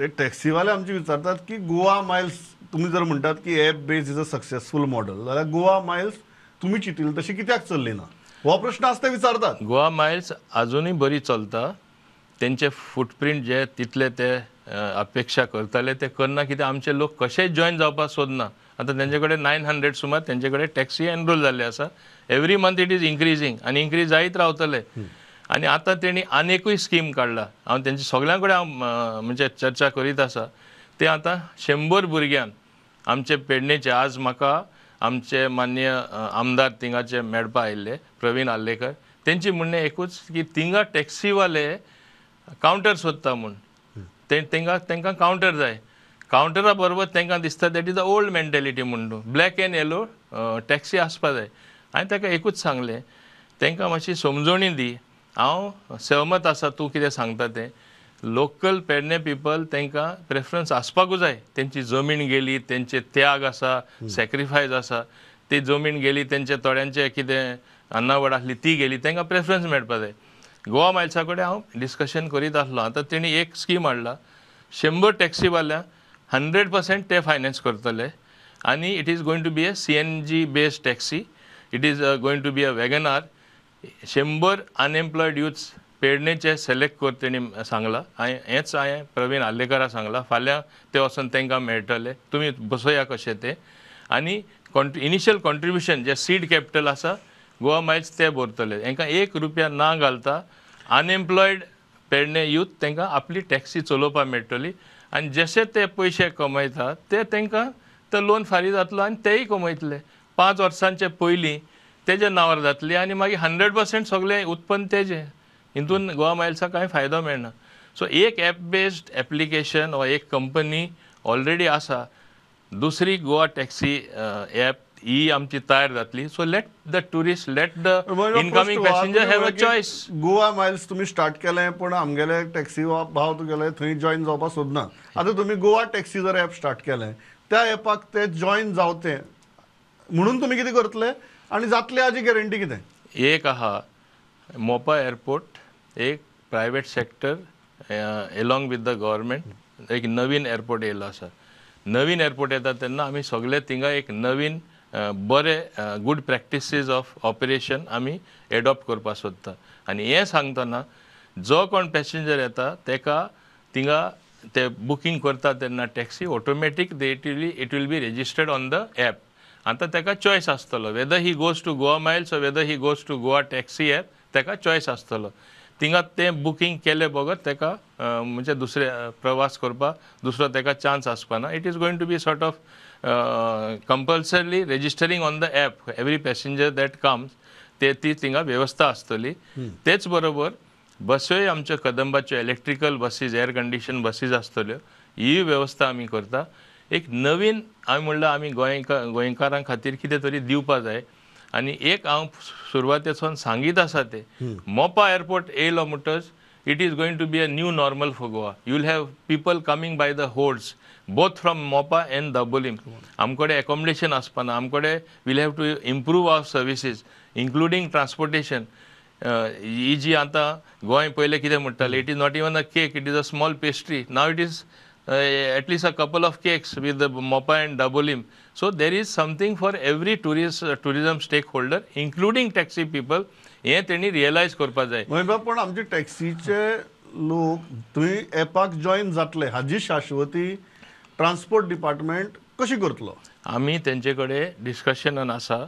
ते टॅक्सीवाले आमचे विचारतात की गोवा मायल्स तुमी जर म्हणटात की app base is a successful model जाल्यार गोवा मायल्स तुमी चिंतिल्ले तशी कित्याक चल्ली ना, हो प्रश्न आसा ते विचारतात. गोवा मायल्स अजुनूय बरी चलता, तेंचे फुटप्रिंट जे तितले ते अपेक्षा करताले ते करना, कित्याक आमचे लोक कशेय जॉयन जावपाक सोदना. आतां तेंचे कडेन 900 सुमार तेंचे कडेन टॅक्सी एनरोल जाल्ले आसा. Every month it is increasing आनी इन्क्रीज जायत रावतले. आनी आतां तेणी आनिकूय स्कीम काडला, हांव तेंचे सगळ्यां कडेन हांव म्हणजे चर्चा करीत आसा. ते आतां 100 भुरग्यांक आमचे पेडणेचे, आज म्हाका आमचे मान्य आमदार थिंगाचे मेळपा आयिल्ले प्रवीण आर्लेकर, तेंची म्हणणें एकूच की थिंगा टॅक्सीवाले कावंटर सोदता म्हूण, तेंकां तेंकां कावंटर जाय. कावंटरा बरोबर तेंकां दिसता that is a old mentality म्हूण, ब्लॅक एंड येलो टॅक्सी आसपा जाय. हांवें ताका एकूच सांगलें, तेंकां मातशी समजोणी दी, हांव सहमत आसा तूं कितें सांगता तें. लोकल पेडणे पिपल तेंकां प्रेफरन्स आसपाकूच जाय. तेंची जमीन गेली, तेंचे त्याग आसा, सॅक्रिफायस आसा, ती जमीन गेली, तेंचे थोड्यांचे कितें अन्नावड आसली ती गेली, तेंकां प्रेफरन्स मेळपा जाय. गोवा मायल्सा कडेन हांव डिस्कशन करीत आसलो. आतां तेणी एक स्कीम हाडला, 100 टॅक्सीवाल्यांक 100% ते फायनान्स करतले आनी it is going to be a CNG based taxi, it is going to be a WagonR. 100 unemployed youths पेडणेचे select कर तेणी सांगलां. हांवें हेंच हांवें प्रवीण आर्लेकरा सांगलां, फाल्यां ते वचून तांकां मेळटले, तुमी बसोया कशें तें. आनी इनिशियल कॉन्ट्रिब्युशन जे सीड कॅपिटल आसा गोवा मायल्स ते भरतले. हांकां 1 रुपया ना घालता अनएम्प्लॉयड पेडणे यूथ तांकां आपली टॅक्सी चलोवपाक मेळटली आनी जशे ते पयशे कमयता ते तांकां तो लोन फारीक जातलो आनी तेय कमयतले. 5 वर्सांचे पयलीं तेज्या नांवार जातली आनी मागीर 100% सगळें उत्पन्न तेजें. हितून गोवा मायल्साक कांय फायदो मेळना. सो एक एप बेस्ड एप्लिकेशन वा एक कंपनी ऑलरेडी आसा, दुसरी गोवा टॅक्सी एप ही आमची तयार जातली. So let the tourist, let the incoming passenger have a choice. Goa Miles तुमी स्टार्ट केलें पूण आमगेले टॅक्सी भाव तुगेले थंय जॉयन जावपाक सोदना. आतां तुमी गोवा टॅक्सी जर एप स्टार्ट केलें त्या एपाक ते जॉयन जावचे म्हणून तुमी कितें करतले आनी जातले हाजी गॅरंटी कितें? एक आहा मोपा एअरपोर्ट एक private sector along with the government एक नवीन एअरपोर्ट येयल्लो आसा. नवीन एअरपोर्ट येता तेन्ना आमी सगळे थिंगा एक नवीन बरे गूड प्रॅक्टिसीज ऑफ ऑपरेशन आमी एडॉप्ट करपाक सोदता. आनी हें सांगतना जो कोण पॅसेंजर येता तेका थिंगा ते बुकींग करता तेन्ना taxi automatic it will be registered on the app. आतां तेका चॉयस आसतलो whether he goes to Goa Miles or whether he goes to Goa taxi app, तेका चॉयस आसतलो. थिंगा तें बुकींग केले बगर तेका म्हणजे दुसरे प्रवास करपाक दुसरो तेका chance आसपाना. It is going to be sort of compulsorily registering on the app every passenger that comes, ते ती थिंगा वेवस्था आसतली. तेच बरोबर बसोय आमच्यो कदंबाच्यो electrical buses, air condition buses आसतल्यो, ही वेवस्था आमी करता. एक नवीन हांवें म्हणल्यार आमी गोंयकारां खातीर कितें तरी दिवपा जाय. आनी एक हांव सुरवातेसून सांगीत आसा तें मोपा एअरपोर्ट येयलो म्हणटच it is going to be a new normal for Goa. You will have people coming by the hordes both from Mopa and Dabolim. आमकडे एकोमोडेशन आसपाना, आमकडे we'll have to improve our services including transportation. ही जी आतां गोंय पयलें कितें म्हणटालें, it is not even a cake, it is a small pastry. Now it is at least a couple of cakes with the Mopa and Dabolim. So there is something for every tourism stakeholder, including taxi people. हें तेणी realise करपा जाय. पण आमचे टॅक्सीचे लोक थंय एपाक join जातले हाजी शाश्वती ट्रान्सपोर्ट डिपार्टमेंट कशी करतलो? आमी तेंचे कडेन डिस्कशनान आसा.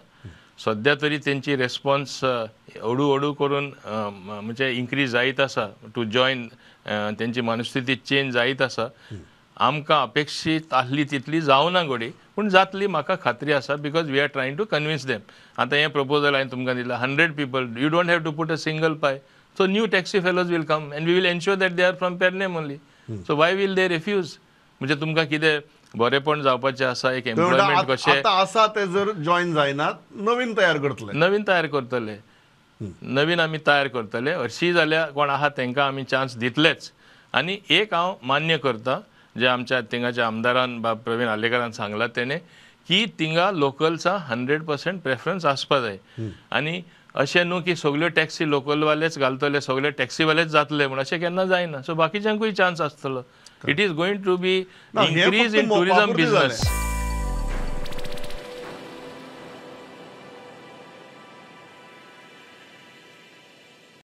सद्या तरी तेंची रेस्पॉन्स हळू हळू करून म्हणजे इन्क्रीज जायत आसा टू जॉयन, तेंची मनस्थिती चेंज जायत आसा. आमकां अपेक्षीत आसली तितली जावना घडी, पूण जातली म्हाका खात्री आसा, because we are trying to convince them. आतां हें प्रपोजल हांवें तुमकां दिलां, 100 people, you don't have to put a single pie. So new taxi fellows will come and we will ensure that they are from Pernem only. So why will they refuse? म्हणजे तुमकां कितें बरेपण जावपाचें आसा, एक employment कशें आसा ते जर जॉयन जायनात नवीन तयार करतले, नवीन तयार करतले, नवीन आमी तयार करतले. हरशीं जाल्यार कोण आहा तांकां आमी चान्स दितलेच. आनी एक हांव मान्य करता जे आमच्या थिंगाच्या आमदारान बाब प्रवीण आर्लेकरान सांगलां तेणें की थिंगा लोकल्सा 100% प्रेफरन्स आसपा जाय. आनी अशें न्हू की सगल्यो टॅक्सी लोकलवालेच घालतले, सगळे टॅक्सीवालेच जातले म्हूण अशें केन्ना जायना. सो बाकीच्यांकूय चान्स आसतलो. It is going to be ना, हें इन्क्रीज फक्त इन टुरिजम मोपा पुरतें बिजनस. जालें.